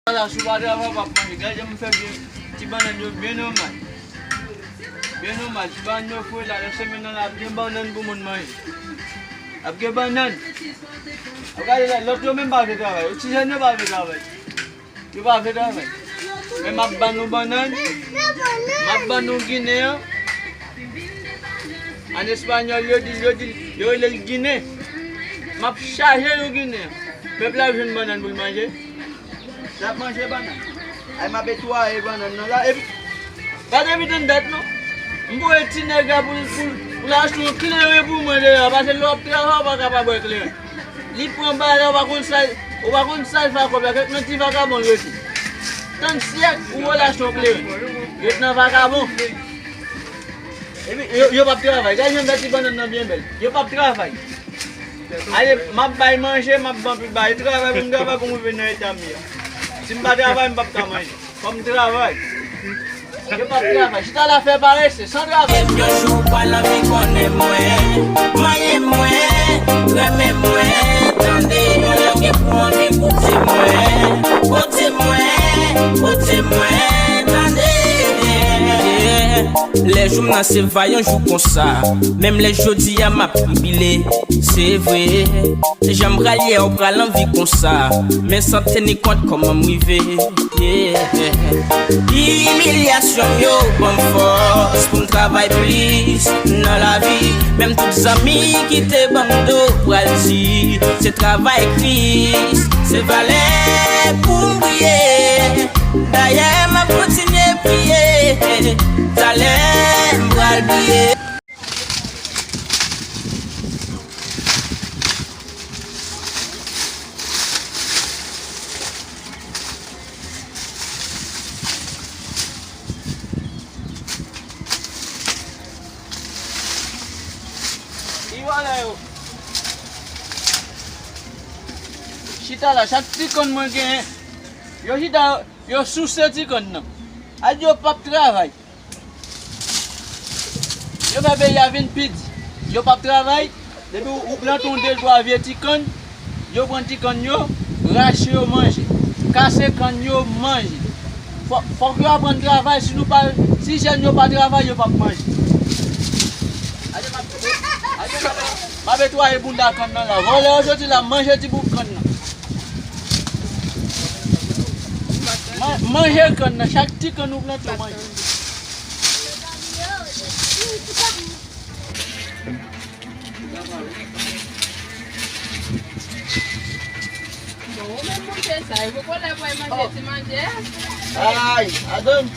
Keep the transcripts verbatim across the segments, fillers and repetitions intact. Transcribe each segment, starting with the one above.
Ala, si w pa travay, w p ap manje. Gade jan m fè byen, ti bannann yo byen nòmal. Byen nòmal, ti bannann yo fre la, nan semèn nan la, ap gen bannann pou moun manje. Ap gen bannann. Ap gade la, lòt yo menm pa vle travay. Ti jèn yo pa vle travay. Yo pa vle travay. Men m ap ban nou bannann. M ap ban nou ginen an. An espanyòl, yo di, yo di, yo rele l ginen. M ap chaje nou ginen an. Pèp la ap jwenn bannann pou l manje. L ap manje bannann. Ay, m ap etwaye bannann nan la. Epi, pa depi tann dat non. M voye ti nèg la pou, pou, pou l achte yon kleren pou mwen deyò. Paske lè w ap travay, ou pa kapab wè kleren. Li pran bagay la, ou pa konn sa, ou pa konn sa l fè ak kòb la. Kèk nan ti vakabon l rete. Tann syèk, ou voye l achte yon kleren. Ret nan vakabon. Epi, yo, yo p ap travay. Gade jan dat ti bannann nan byen bèl. Yo p ap travay. Ale, m ap bay manje, m ap ban pi ba. E travay pou m travay pou m rive nan eta m ye a. Si m pa travay, m p ap ka manje. Fò m travay. Yo p ap travay. Chita la fè parese, san travay. Yon jou w pral anvi konnen mwen. Manyen mwen, renmen mwen, tande. Yon lè w gen pou anvi koute mwen. Koute mwen, koute mwen, tande. Lè jou m nan se va yon jou konsa. Menm lè jodi a m ap tribile, se vre. Jan m pral ye a w pral anvi konsa. Men san teni kont kòman m rive. Yeah. Imilyasyon m yo ban m fòs pou m travay plis nan lavi. Menm tout zanmi ki te ban m do pral di se travay Kris, se valè pou m priye. Dayè m ap kontinye priye. Talè m pral bliye. Ki valè yo? Chita la, chak ti kòn mwen genyen, yo chita, yo souse ti kòn nan. Al di yo p ap travay. Yo fè peyi a vin pi di. Yo p ap travay. Depi ou, ou plante yon de twa vye ti kann, yo pran ti kann yo, rache yo manje. Kase kann yo, manje. Fò, fòk yo aprann travay, si nou pa, si jèn yo pa travay, yo p ap manje. Ale, m ap, ale, m ap, m ap netwaye bounda kann nan la. Vòlè yo soti la, manje ti bout kann nan. Man-, manje kann nan, chak ti kann ou plante, ou manje. Bon, ou menm manje sa, e poko lè pou al manje ti manje a. Ay, adan,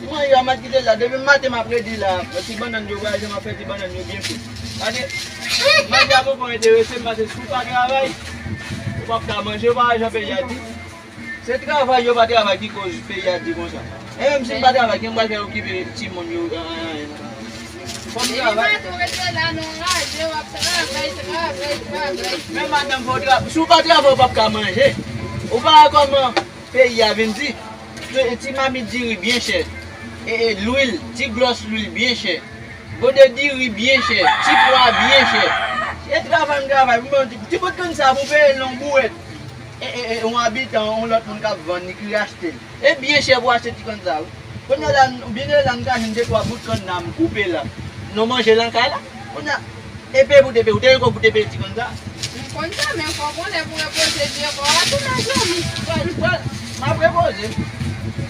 mwen yo mat kite la, depi maten m ap redi la, ti bannann yo, vwayaje m ap fè ti bannann yo byen fre. Gade, manje a poko enterese m, paske si w pa travay, ou p ap ka manje, ou pa wè jan peyi a di. Se travay yo pa travay ki koz peyi a di konsa. E menm si m pa travay, ki m pral fè okipe timoun yo, anyen, anyen. Fò m travay. Depi maten w rete la, non raje, w ap travay, travay, travay, travay. Men madanm, fò w tra-, si w pa travay, w p ap ka manje. Ou pa wè kòman peyi a vin di? Ti, ti mamit diri byen chè. E, e, lwil, ti glòs lwil byen chè. Gode diri byen chè, ti pwa byen chè. E travay m travay pou m pran ti, ti bout kann sa pou peye l nan bouwèt. E, e, e, yon abitan, yon lòt moun k ap vann li ki achte l. E byen chè pou achte ti kann sa, wi. Kounye a la, byen la, n ka jwenn de twa bout kann nan m koupe la. Nou manje l an kay la. Kounye a, e peye pou te peye, ou te gen kòb pou te peye ti kann sa? M konn sa, men fò w konnen pou repoze vye kò a tou, mezanmi. Pral, pral, m ap repoze.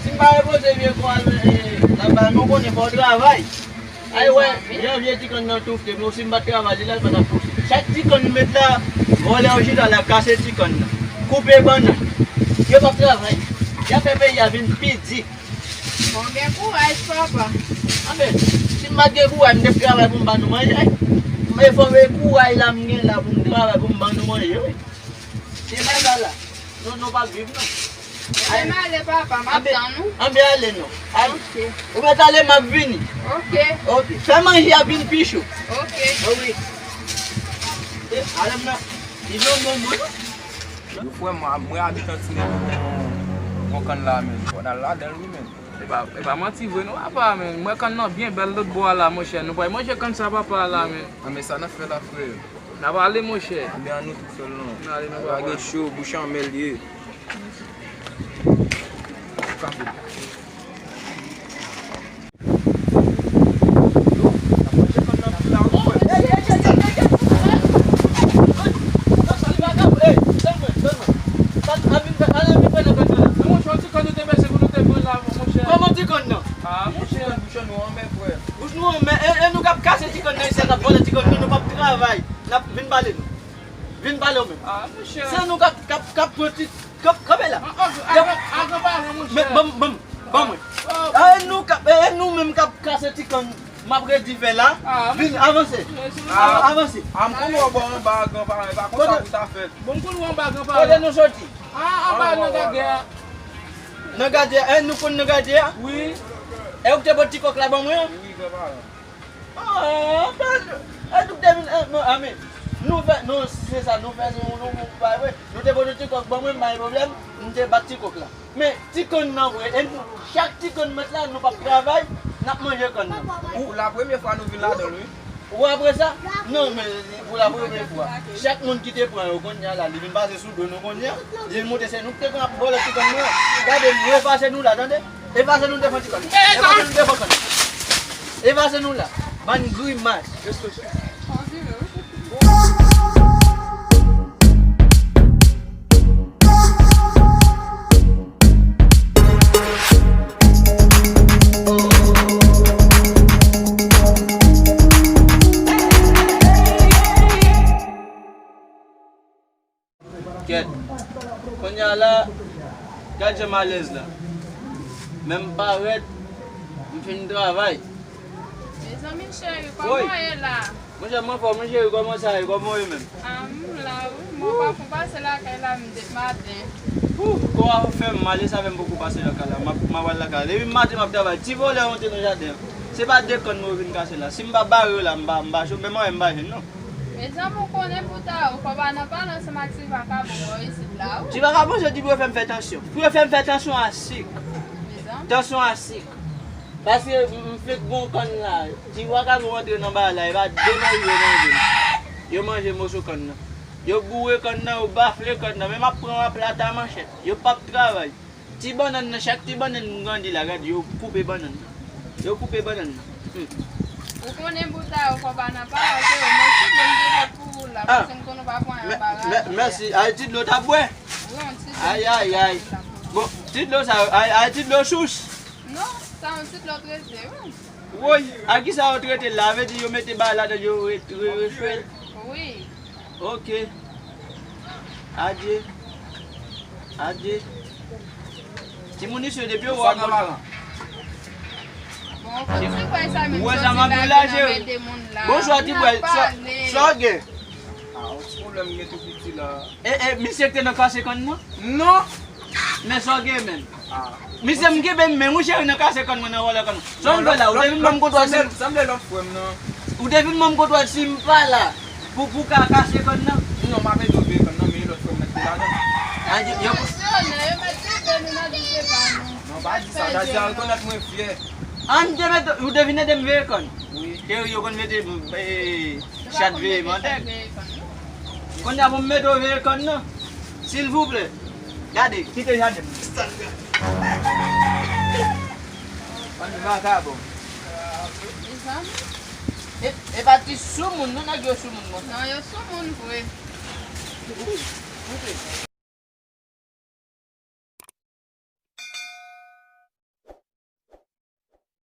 Si m pa repoze vye kò a, e, la ba nou konnen fò w travay. Ay wè, jan vye ti kann nan toufte, men si m pa t travay, li la, li pa t ap pouse. Chak ti kann nou met la, vòlè yo chita la, kase ti kann nan. Koupe bannann. Yo p ap travay. Y ap fè peyi a vin pi di. Bon, gen kouraj, papa. Anben, si m pa t gen kouraj, m t ap travay pou m ba nou manje. Men fò m gen kouraj la, m gen la pou m travay, pou m ba nou manje, wi. Se bagay la. Non, nou p ap viv, non. Anben, m ale, papa, m ap tann ou. Anben, ale, non. Ale. Ok. Ou mèt ale, m ap vini. Ok. Ok. Fè manje a vin pi cho. Ok. Wi. E, ale, m nan. Li vin yon bon moun, non. Yo, frè m, mwen, mwen abitan ti nèg yon, yon kann la, men. Bon, n al ladan l, wi, men. E pa, e pa manti vre non, papa, men. Mwen kann nan byen bèl lòt bò a la, monchè. Nou pral manje kann sa, papa, la, men. Anben sa n ap fè la, frè. N ap ale, monchè. Anben, an nou tou fè l non. N ale, non, papa. Lage cho, bouch anmè l ye. Kòman ti kòn nan? Ah, monchè. Bouch nou anmè, e, e nou k ap kase ti kòn nan isi a, k ap vòlè ti kòn nan, nou p ap travay. N ap vin pale nou. Vin pale w menm. Ah, monchè. Se nou k ap, k ap, k ap pran ti, k ap, kanpe la. Ah, ah, ah, ah, ah, ah, monchè. Men, ban m, ban m, ban mwen. Ah, e nou k ap, e nou menm k ap kase ti kòn m ap redi fè la. Ah, vin, avanse. Ah, avanse. Ah, m konn wè w bò anba, gran paran, e pa konsa pou ta fèt. Bon, m konn wè w anba, gran paran. Kote nou soti? Ah, anba, nan gadè a. Nan gadè a, e nou konn nan gadè a? Wi. E ou k te pot ti kòk la ban mwen an? Wi, gran paran. Ah, ben, e nou te vin, e, non, a, men, nou fè, non, si se sa, nou fè, nou, nou, nou, pa vre. Nou te pote ti kòk ban mwen, m pa gen pwoblèm, m te bat ti kòk la. Men, ti kòn nan vre, e nou, chak ti kòn m met la, nou p ap travay, n ap manje kòn nan. Pou la premye fwa nou vin ladan l, wi. Ou apre sa? Non, men, pou la premye fwa. Chak moun ki te pran yo, kounye a la, li vin pase sou do nou kounye a, li vin montre se nou ki te pran vòlè ti kòn nan. Gade, nou efase nou la, tande? Efase nou devan ti kòn. Efase nou devan kòn. Efase nou la. Bann grimas. Kèt. Kounye a la, gad jan m alèz la. Men m parèt, m fin travay. Mezanmi cheri, kòman w ye la? Monchè, m anfòm, wi cheri, kòman sa ye? Kòman w ye menm? Ah, m la, wi. Mwen pa fon pase lakay la, m depi maten. Ooh, kò a fè m mal, e sa fè m poko pase lakay la. M ap, m ap al lakay la. Depi maten m ap travay. Ti vòlè yo antre nan jaden an. Se pa de kòn mwen yo vin kase la. Si m pa bare yo la, m pa, m pa cho, men mwen, m pa jwenn, non. Mezanmi, ou konnen bout a ou, fò w pa nan pale ansanm ak ti vakabon yo isit la, wi. Ti vakabon, se di pou yo fè m fè tansyon. Pou yo fè m fè tansyon a sik. Mezanmi. Tansyon a sik. Paske m, m fenk gon kòn la. Ti vakabon antre nan bagay la, e pa de manje yo manje m. Yo manje moso kòn nan. Yo boure kòn nan, yo bafle kòn nan. Men m ap pran w a plat a manchèt. Yo p ap travay. Ti bannann nan, chak ti bannann m grandi la, gade, yo koupe bannann nan. Yo koupe bannann nan. Hmm. Ou konnen bout a yo fò pa nan pawòl, se yo mèsi bon Dye fè pou ou la, paske m konnen w pa pran yon bagay. Mèsi, ay ti dlo t ap bwè. Wi, yon ti dlo. Ay, ay, ay. Bon, ti dlo sa, ay, ay ti dlo chouch. Non, sa yon ti dlo trete, wi. Woy, a kisa yo trete l la? Vle di yo mete bagay ladan l, yo re-, re-, refre l? Wi. Ok. Adye. Adye. Timoun isi yo depi yo wè w ap bon. Bon, ti bwè sa menm soti la, gen nan men de moun la. Bonswa, ti bwè. Sa w gen? Ah, yon ti pwoblèm m gen tou piti la. E, e, misye ki te nan kase kòn nan? Non. Men sa w gen menm? Ah. Misye m kenbe m men, wi cheri, nan kase kòn mwen, nan vòlè kòn mwen. Sa w vle la, ou te vin ban m kontwòl si m. Sanble lòt frè m nan. Ou te vin ban m kontwòl si m pa la pou, pou ka kase kòn nan. Non, m ap ede w veye kòn nan, men e lòt frè m nan ki te ladan. A, yo, yo. Mesye, yo mèt kenbe nou nan dosye pa nou. Non, pa di sa, Dadya rekonèt mwen fyè. An, te mèt, ou te vin ede m veye kòn. Wi. Cheri, yo konn mete, eh, chat veye mantèg. Kounye a pou m mete w veye kòn nan. Silvouplè. Gade, kite jaden m. Bann vakabon. Mezanmi. E, e pa ti soumoun, non, nèg yo soumoun konsa. Non, yo soumoun vre. Koute.